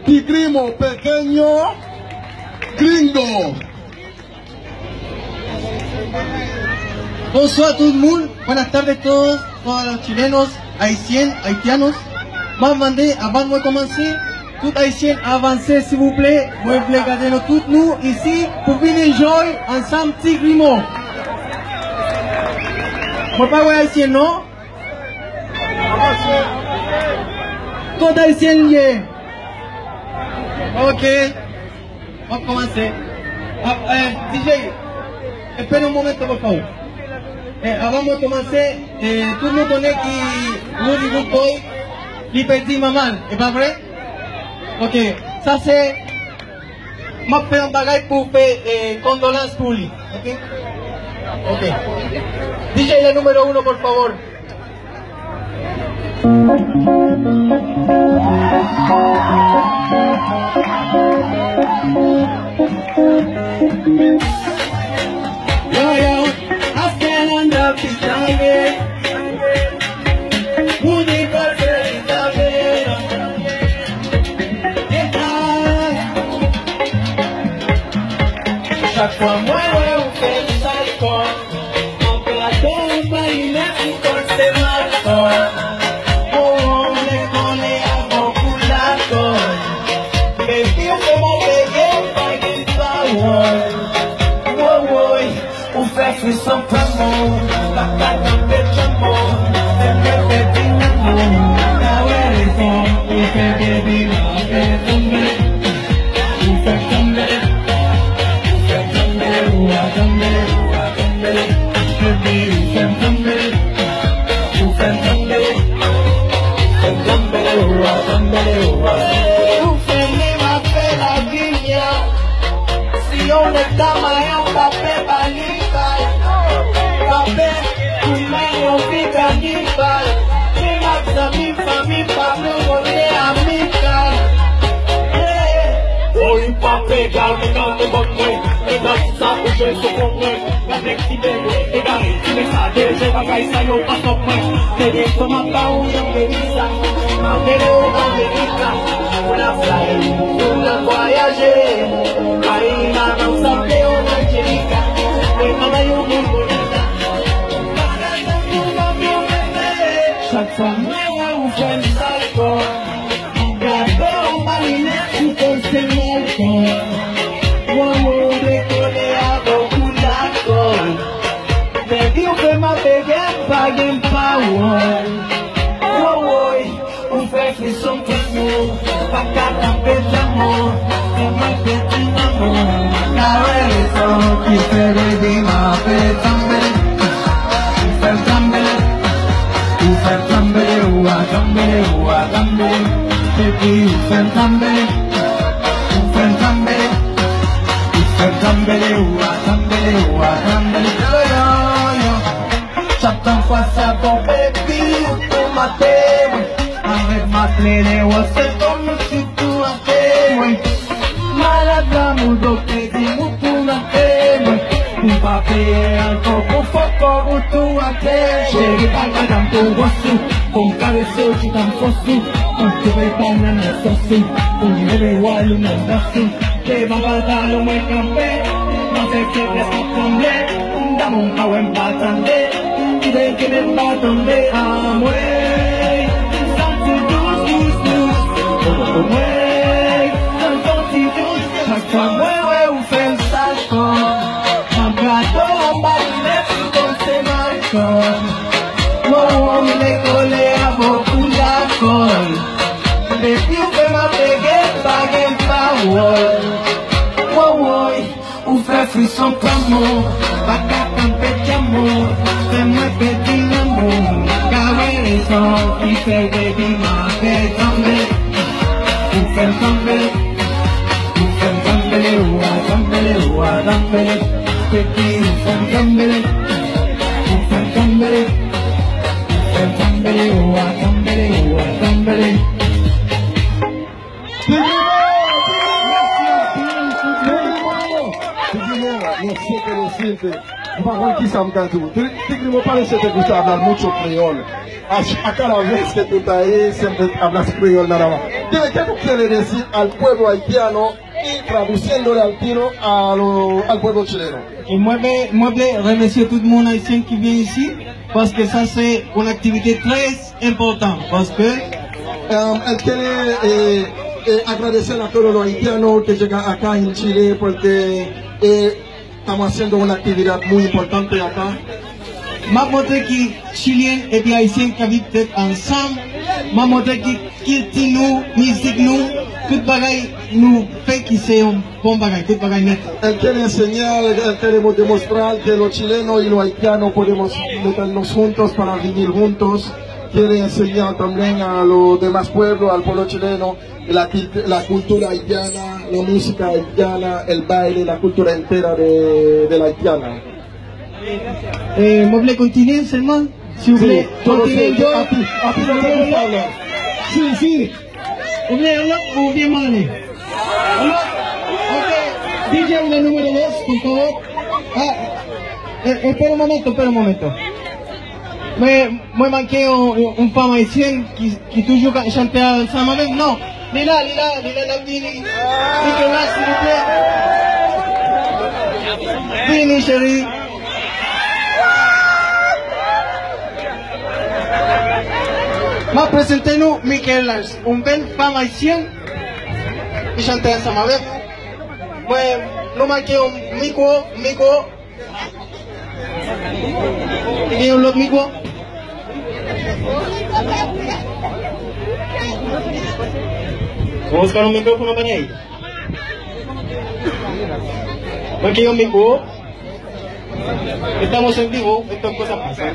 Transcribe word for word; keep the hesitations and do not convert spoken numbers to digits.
Ti Grimo, pequeño gringo. Bonsoir tout le monde, buenas tardes todos, todos los chilenos, haitian, haitianos. M ap mande, avan mwen kòmanse, tout ayisyen avanse, silvouplè. Mwen vle gade nou tout nou isi pou vin enjoy ansanm Ti Grimo. Mwen pa wè ayisyen non. Kot ayisyen ye? Ok. M ap kòmanse. Ap, eh, D J, espera un momento, por favor. Eh, avan mwen kòmanse, eh, tout moun konnen ki Roody Good Boy, li pèdi manman l, e pa vre? Ok, sa se, m ap fè yon bagay pou fè, eh, kondolans pou li, ok? Ok. D J, le número uno, por favor. Yo, yo, hasta el anda pitando. Mouni pa fè li ta vle. Chak fwa mwen wè ou fè m sa l kò. Anba do m pa li menm kòl se malkòl. Oh, oh, m vle kole avè w pou lakòl. Baby, ou fè mwen bege, m pa gen pawòl. Wowoy, ou fè frison pran mò. M pa ka kanpe tchanmò. Fè m repete nan mò. Ou ta wè rezon, ou fè baby m ap fè tanbele. Ou fè m tanbele. Ou fè m tanbele, ou a tanbele, ou a tanbele. Baby, ou fè m tanbele. Ou fè m tanbele. Ou fè m tanbele, ou a tanbele, ou a tanbele. Ou fè m ap fè lavi m ya. Si yon nèg ta mayen, w pa pè ba li bal. Pa pè pou men yon fi kanibal. Menm ak zanmi m, fanmi m, pa vle w kote amikal. Yeah. Woy, pa pè egal, men gade bòt mwen. Men gade sa pou jwe sou kont mwen. Gade nèg ki bèl, egare, ti nèg sa deje bagay sa yo pa sòt mwen. Te gen tan m ap ba ou yon veni sa. M ap mele w Amerika. Pou n ap fly, pou n ap vwayaje. Ay, manman, w sanble yon Angelika. Mwen manman yon moun bonita. Chak fwa mwen wè ou fè m sa l kò. Gade w maline ou konse mwen kò. Mwen mwen dekole avè w pou lakòl. Baby, ou fè m ap bege, m pa gen pawòl. Wowoy, ou fè frison pran mò. Pa ka kanpe tchanmò. Fè mwen pèdi nan mò. Ka wè rezon ki fè baby m ap fè tanbele. Ou fè m tanbele. Ou fè m tanbele, ou a tanbele, ou a tanbele. Baby, ou fè m tanbele. Ou fè m tanbele. Ou fè m tanbele, ou a tanbele, ou a tanbele. Yo, yo, yo. Chak tan fwa sa bon, baby, ou tou mate mwen. Avèk matlele, wè se kòm si tou mate mwen. Malad lanmou, doktè di m ou tou mate mwen. M pa peye ankò pou fòk kò ou tou atè. Cheri, pa madanm pou wòs ou. Fò m karese w, chita m fòs ou. Antoure pa nan nan sòs ou. Pou m leve wòl ou nan dans ou. Devan pantalon mwen kanpe. Mwen fè fyebrès ap tranble. Damou m pa wè m pa tande. Kite kenbe m pa tonbe anmwey. Santi dous, dous, dous. Anmwey. Santi dous. Chak fwa mwen wè ou fè m sa l kò. M ap gade w anba linèt ou konn se malkòm. Wowo, m vle kole avè w pou lakòl. Depi w fè m ap bege, pa gen pawòl. Wowoy, ou fè frison pran mò. Pa ka kanpe tchanmò. Fè mwen pèdi lanmò. Ka wè rezon ki fè baby m ap fè tanbele. Ou fè m tanbele. Ou fè m tanbele, ou a tanbele, ou a tanbele. Baby, ou fè m tanbele. Ou fè m tanbele. Ou fè m tanbele, ou a tanbele, ou a tanbele. Ti Grimo! Ti Grimo! Ti Grimo! Ti Grimo, nou sete, nou sete. M pa konn kisa m ka di w. Ti, Ti Grimo, parece te gusta hablar mucho creol. A, a cada vez que tú estás ahí, siempre hablas creol nada más. Dile que tú quieres decir al pueblo haitiano y traduciéndole al tiro a lo- al pueblo chileno? E mwen vle, mwen vle remèsye tout moun ayisyen ki vin isi, paske sa se yon aktivite trè enpòtan, paske Um, él quiere eh, eh, agradecer a todos los haitianos que llegan acá en Chile porque eh, estamos haciendo una actividad muy importante acá. M ap montre ki chilyen epi ayisyen k ap viv tèt ansanm. M ap montre ki kilti nou, mizik nou, tout bagay nou fè ki se yon bon bagay, tout bagay nèt. Él quiere enseñar, él quiere mo- demostrar que los chilenos y los haitianos podemos meternos juntos para vivir juntos. Quiere enseñar también a los demás pueblos, al pueblo chileno, la, la cultura haitiana, la música haitiana, el baile, la cultura entera de, de la haitiana. Eh, mwen vle kontinye sèlman. Si w vle kontinye, yo. Si, si. Ou vle yon lòt, ou vle mande? Yon lòt? Ok. D J, un número dos, por favor. Ah, eh, espera un momento, espera un momento. Mwen, mwen manke yon, yon, yon fanm ayisyèn ki, ki toujou ka chante ansanm avè m. Non, li la, li la, li la, l ap vini. Nicolas, silvouplè. Vini, cheri. M ap prezante nou Michaela, yon bèl fanm ayisyèn ki chante ansanm avè m. Mwen, nou manke yon mikwo, mikwo. Li gen yon lòt mikwo? Oscar, un micrófono para ahí. Manke yon mikwo. Estamos en vivo, esto es cosa pasa.